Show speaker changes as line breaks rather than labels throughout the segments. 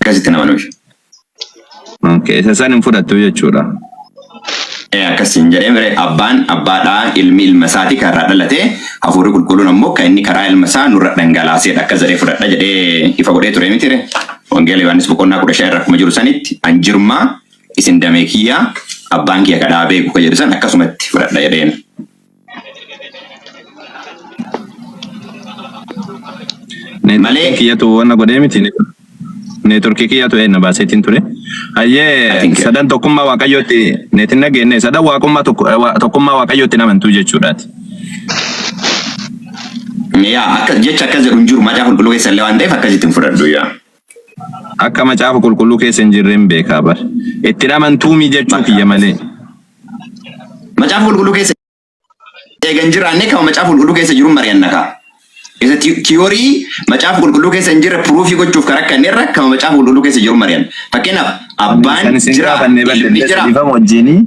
Akkasitti nama nuyi.
Okay, isa san hin fudhattu jechuudha.
Akkasiin jedhee mire, abbaan abbaadhaa, ilmi ilma isaati kan irraa dhalate, hafuurri qulqulluun ammoo kan inni karaa ilma isaa nurra dhangalaaseedha, akkas jedhee fudhadha jedhee ifa godhee ture mitire. Wangeela Yohaannis boqonnaa 15 irra akkuma jiru sanitti, an jirmaa, isin damee kiyyaa, abbaan kiyya kadhaa beeku ka jedhu san akkasumatti fudhadha jedheen.
Neetworkiin
Malee
kiyyatu wanna godhee miti. Neetworkii kiyyatu eenna baaseetiin ture. Hayyee,
I think
sadan tokkummaa waaqayyootti neetin dhageenne, sadan waaqummaa tokkummaa waaqayyootti amantuu jechuudhaati.
Yaa, akka jecha akkas jedhu hin jiru macaafa qulqulluu keessa illee waan ta'eef akkasitti hin fudhadhu yaa.
Akka macaafa qulqulluu keessa hin jirreen beekaa bar. Ittiin amantuumii jechuu
Bakka
kiyya malee.
Macaafa qulqulluu keessa eega hin jiraanne, kama macaafa qulqulluu keessa jiru mari'anna kaa. Isa theory macaafa qulqulluu keessa hin jirre proof gochuuf karaa rakkanne irra kama macaafa qulqulluu keessa jiru mari'anna. Fakkeenyaaf
San
abbaan
isin
jira,
gaafanne
ilmi
badde
jira.
dhiifama wajjinii.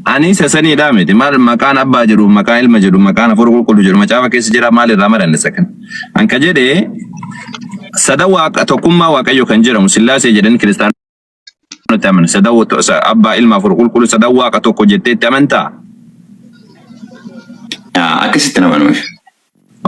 Ani isa saniidhaa miti. Maal maqaan abbaa jedhu, maqaan ilma jedhu, maqaan hafuura qulqulluu jedhu macaafa keessa jira, maal irraa maranne isa kana? Anka jedhee, sadan waaqa tokkummaa waaqayyo kan jedhamu sillaasee jedhanii kiristaanota amanu. Sadan abbaa, ilma, hafuura qulqulluu, sadan waaqa tokko jettee itti amantaa?
Yaa, akkasitti nama nuyi.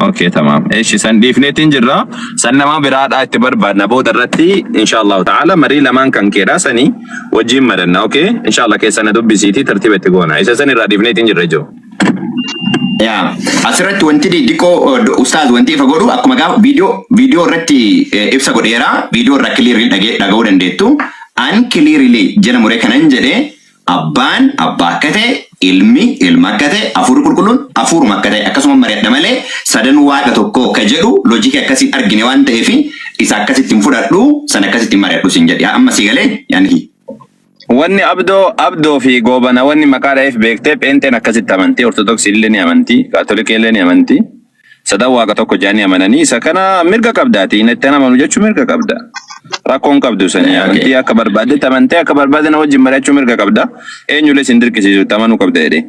Okay, tamam. Eshi, san dhiifneetiin jirra. San nama biraadhaa itti barbaadna booda irratti, inshallah ta'ala, marii lamaan kan keedhaa sanii wajjin maranna. Okay? Inshallah keessa na dubbisiitii tartiiba itti goona. Isa san irraa dhiifneetiin jirra ijoo.
Yaa, asirratti wanti xixiqqoo, ustaaz, wanti ifa godhu, akkuma gaafa viidiyoo irratti ibsa godheera, viidiyoo irraa clearly dhaga'uu dandeettu. An clearly jala muree kanan jedhe, abbaan abbaa akka ta'e, ilmi ilma akka ta'e, hafuurri qulqulluun hafuuruma akka ta'e akkasuma mari'adha malee, sadan waaqa tokko akka jedhu logic akkasiin argine waan ta'eef isa akkasitti hin fudhadhu, san akkasitti hin mari'adhu sin jedhe. Amma si galee yaani kiyya.
Wanni abdoo fi goobana wanni maqaa dha'eef beektee, pheenxeen akkasitti amantii, ortodoksii illee ni amantii, kaatolikii illee ni amantii. Sadan waaqa tokko jedhanii amananii, isa kana mirga qabdaati. Inni itti amanu jechuun mirga qabda. Rakkoon qabdu sanii amantii akka barbaaddetti amantee akka barbaadde na wajjin mari'achuu mirga qabda. Eenyullee sin dirqisiisu, itti amanuu qabda jedhee.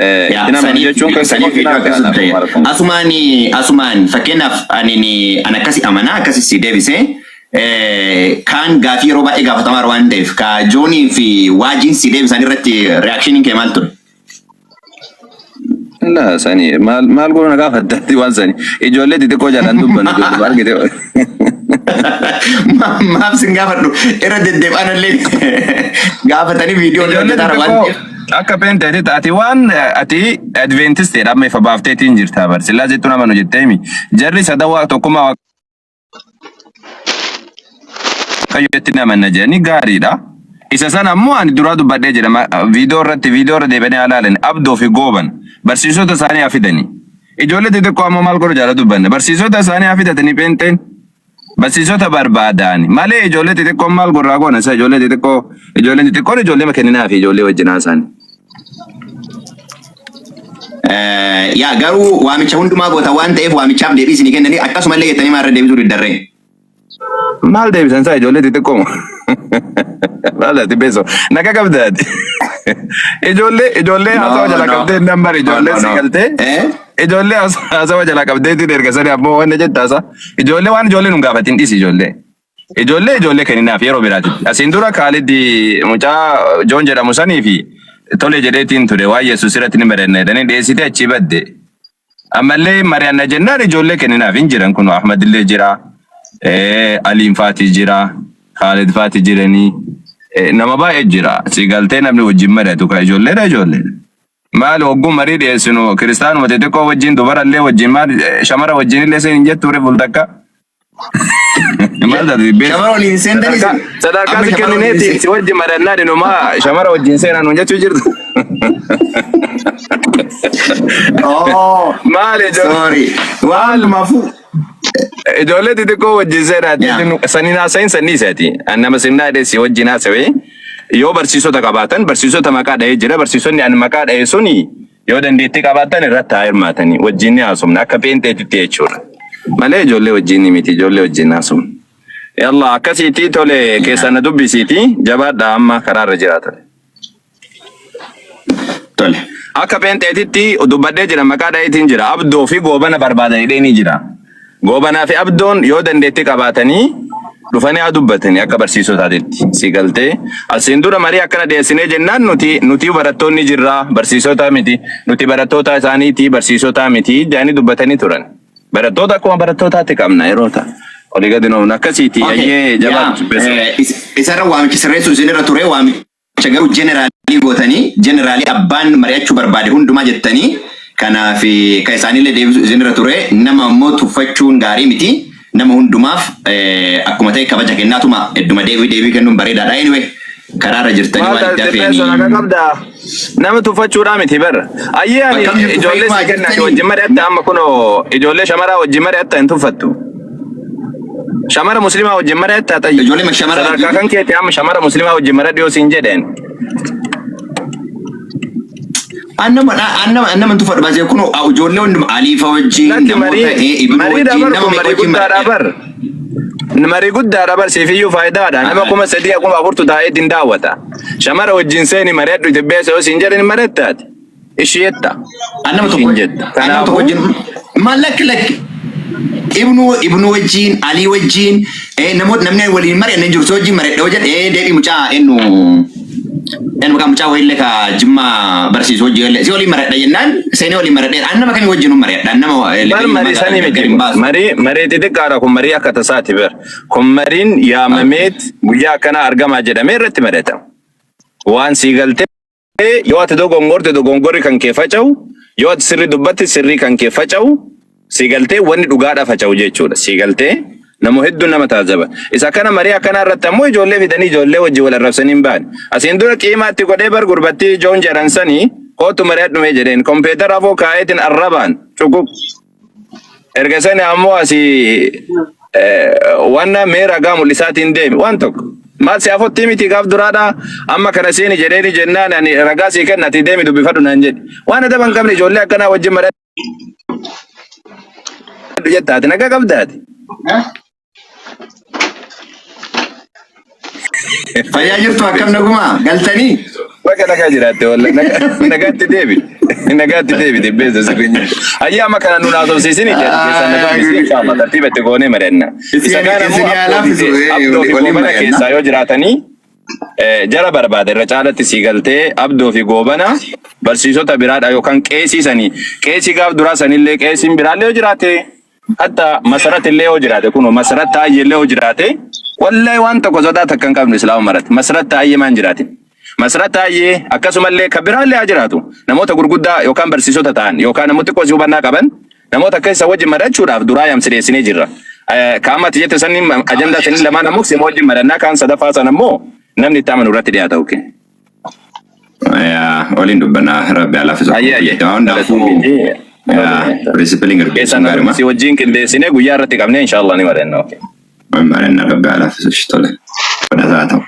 Yaa,
Itti amanu
saniif
jechuun kan
saniif viidiyoo akkasitti ta'e.
ta'e.
Asumaan fakkeenyaaf ani an akkasi amanaa akkasi si deebisee, kaan gaafii yeroo baay'ee gaafatamaa waan ta'eef, ka Joonii fi waajiin si deebisan irratti reactioniin kee maal ture?
La sanii maal maal godhu na gaafattatti waan sanii ijoollee xixiqqoo jalaan dubbannu ijoollee argite.
Maaf sin gaafadhu, irra deddeebi'an illee gaafatanii viidiyoo illee
Ijoollee
hojjetaa waan
xixiqqoo
ta'eef.
akka peenteeti ati waan ati adventisteedha, amma ifa baafteetiin jirta bar, sillaaseettu amanu jetteemi, jarri sadan waaqa tokkummaa waaqayyotti ni amanna jedhanii gaariidha. Isa sana ammoo ani duraa dubbadhee jira viidiyoo irratti, viidiyoo irra deebi'anii haa ilaalan, abdoo fi gooban barsiisota isaanii haa fidanii. Ijoollee xixiqqoo ammoo maal godhu jaala dubbanne, barsiisota isaanii haa fidatanii, pheenxeen barsiisota barbaadani malee ijoollee xixiqqoon maal gorraa goona isa ijoollee xixiqqoo, ijoolleen xixiqqoon ijoollee kenninaa fi ijoollee wajjin haasa'an.
Yaa, garuu waamicha hundumaa goota waan ta'eef waamichaaf deebii isinii kennanii akkasumallee jettanii maal irra deebisuu diddarree?
Maal deebisan isaa ijoollee xixiqqoo? Maal ati beeso naga qabdaati. Ijoollee
No,
haasawa jala
no.
qabdee nambar
No,
ijoollee
no,
si
no.
galtee
Eh?
ijoollee haasawa jala qabdeetiin erga sani ammoo wanni jettaasa ijoollee waan ijoollee nun gaafatin dhisi, ijoollee. Ijoollee kenninaaf yeroo biraatitti. Asiin dura Kaalid mucaa Joon jedhamu sanii fi tole jedheetiin ture, waan Yesuus irratti ni mari'anna jedhanii dhiyeessitee achii badde. Ammallee mari'anna jennaan ijoollee kenninaaf hin jiran, kun Ahmad illee jira, Aliin faati jira, Kaalid faati jiranii, nama baay'ee jira. Si galtee, namni wajjin mari'atu kan ijoolleedha ijoolleedha. Maali hogguu marii dhiyeessinu kiristaanuma xixiqqoo wajjin, dubarallee wajjin, maal shamara wajjin illee seen hin jettu ture fultakka. Maal taate beeku?
Shamara waliin seentanii
Sadarkaa
isin?
sadarkaa
Amma
si
shamara waliin
kennineeti si wajjin mari'annaa dinumaa shamara wajjin seenaa nuun jechuu jirtu.
Oh,
Maali ijoollee
sorry. Waan hundumaafuu.
Ijoollee xixiqqoo wajjin seenaa saniin haasa'iin sannii isaati. An nama sinnaa jedhee si wajjin haasawee, yoo barsiisota qabaatan barsiisota maqaa dhahee jira, barsiisonni ani maqaa dhahe suni yoo dandeettii qabaatan irratti haa hirmaatanii, wajjin ni haasofna akka pheenxeetitti jechuudha. Malee ijoollee wajjin ni miti, ijoollee wajjin haasofna. Yalla, akkasiitii tole, keessaa na dubbisiitii, jabaadhaa, amma karaarra jiraatan.
Tole.
Akka pheenxeetitti dubbadhee jira, maqaa dhaheetiin jira, abdoo fi goobana barbaada jedhee ni jira. Goobanaa fi abdoon yoo dandeettii qabaatanii Dhufanii haa dubbatanii akka barsiisotaatitti. Si galtee asiin dura marii akkana dhiyeessinee jennaan nuti barattoonni jirra, barsiisota miti, nuti barattoota isaaniiti, barsiisota miti jedhanii dubbatanii turan. Barattoota akkuma barattootaatti qabna yeroo ta'a. Olii gadi noomna akkasiiti. Ayyee jabaatu.
Isarra waamichi sirreessuu isinirra ture. Waamicha garuu general gootanii, general abbaan mari'achuu barbaade hundumaa jettanii, kanaaf kan isaanillee deebisuu isinirra ture. Nama immoo tuffachuun gaarii miti. Nama hundumaaf akkuma ta'e kabaja kennaatuma hedduma deebii kennuun bareedaadha. Anyway, karaarra jirtanii
Maal
waan itti
taate sana
hafeeni.
qabdaa? Nama tuffachuudhaa miti bara. Ayyee ani
Akkam jirtu,
ijoollee
fayyumaa
si kennaa
jirtanii?
wajjin mari'atta. Amma kunoo ijoollee shamaraa wajjin mari'atta, hin tuffattu. Shamara musliimaa wajjin mari'atta xayyi.
Ijoollee shamara
Sadarkaa kan keetti amma shamara musliimaa wajjin mari'adhu yoo siin jedheen.
Annama tuffadhu baasee kunoo ijoollee hunduma Aliifa wajjin
Lakki
namoota
marii
Ibnu
mariidha
wajjin
bar
nama
kun
meeqa
marii
wajjin
guddaadha
mari'adhe.
bar. Marii guddaadha bar, siifiyyuu faayidaadha. Nama 3000 4000tu taa'ee ittiin daawwata. Shamara wajjin seeni mari'adhu itti beesa yoo siin jedhan mari'attaati. Ishii jetta.
Annama tokko
Ishiin jetta.
Annama tokko
Kanaafuu
wajjin maal, lakki lakki, Ibnu wajjin, Alii wajjin, namoota namni waliin mari'anne jiru si wajjin mari'adhe yoo jedhe, deebii mucaa eenyu eenyu maqaa mucaa wayiillee ka Jimmaa barsiisu wajjin illee si waliin mari'adha jennaan seenee waliin mari'adhe. Annama kamii wajjin hin mari'adha nama
Bar marii sanii miti
gargar hin
kun.
baasu.
Marii xixiqqaadha kun, marii akka tasaati bar. Kun mariin yaamameet guyyaa akkanaa argamaa jedhamee irratti mari'atama. Waan sii galtee yoo ati dogongorte dogongorri kan kee faca'u, yoo ati sirrii dubbatte sirrii kan kee faca'u, sii galtee wanni dhugaadha faca'u jechuudha. Sii galtee nama hedduu nama taajaba. Isa kana marii akkanaa irratti ammoo ijoollee fidanii ijoollee wajjin wal arrabsanii hin baane. Asiin dura qiimaatti godhee bar gurbattii Joon jedhan sanii kootu mari'adhu mee jedheen kompiitara afoo kaa'eetiin arrabaan cuquq. Erga sani ammoo asii wanna mee ragaa mul'isaatiin deemi waan tokko. Maal si afottii miti gaaf duraadha amma kana seeni jedheeni jennaan ani ragaa sii kenna ati deemi dubbifadhu naan jedhi. Waan adaba hin qabne ijoollee akkanaa wajjin mari'adhu jettaati nagaa qabdaati.
Fayyaa jirtu, akkam nagumaa galtanii?
Bakka nagaa jiraatte walla nagaatti deebi. Nagaatti deebi dibbeessa sirriin. Ayyaa amma kana nuun haasofsiisini jedhu keessaan na dubbisi inshallah tartiiba itti goonee mari'anna. Isa kaan ammoo
Isin yaa laaffisu
abdoo fi
waliin
goobana
mari'anna.
keessaa yoo jiraatanii jara barbaada irra caalatti sii galtee abdoo fi goobana barsiisota biraadha yookaan qeesii sanii qeesii gaaf duraa sanillee qeesiin biraallee yoo jiraate, hatta Masarat illee yoo jiraate, kunoo Masarat Taayyee illee yoo jiraate, wallahi waan tokko sodaa takka hin qabnu islaama maratti. Masarat Taayyee maan jiraatin? Masarat Taayyee akkasumallee kan biraallee haa jiraatu, namoota gurguddaa yookaan barsiisota ta'an yookaan namoota xiqqoo si hubannaa qaban, namoota akka isa wajjin mari'achuudhaaf duraa yaamsideessinee jirra. Kaamati jette sanni ajandaa sanii lamaan ammoo sima wajjin mari'annaa, kaan sadaffaa san ammoo namni itti amanu irratti dhiyaata. Okay.
Yaa waliin dubbannaa, rabbi haa laaffisu.
Ayyee ayyee.
Hundaafuu principaliin
Keessan
gaggeessuun gaariidha.
si wajjin qindeessinee guyyaa irratti qabnee inshallah ni mari'anna. Okay.
Mari'anna, rabbi haa laaffisu tole. Fudhataa ta'u.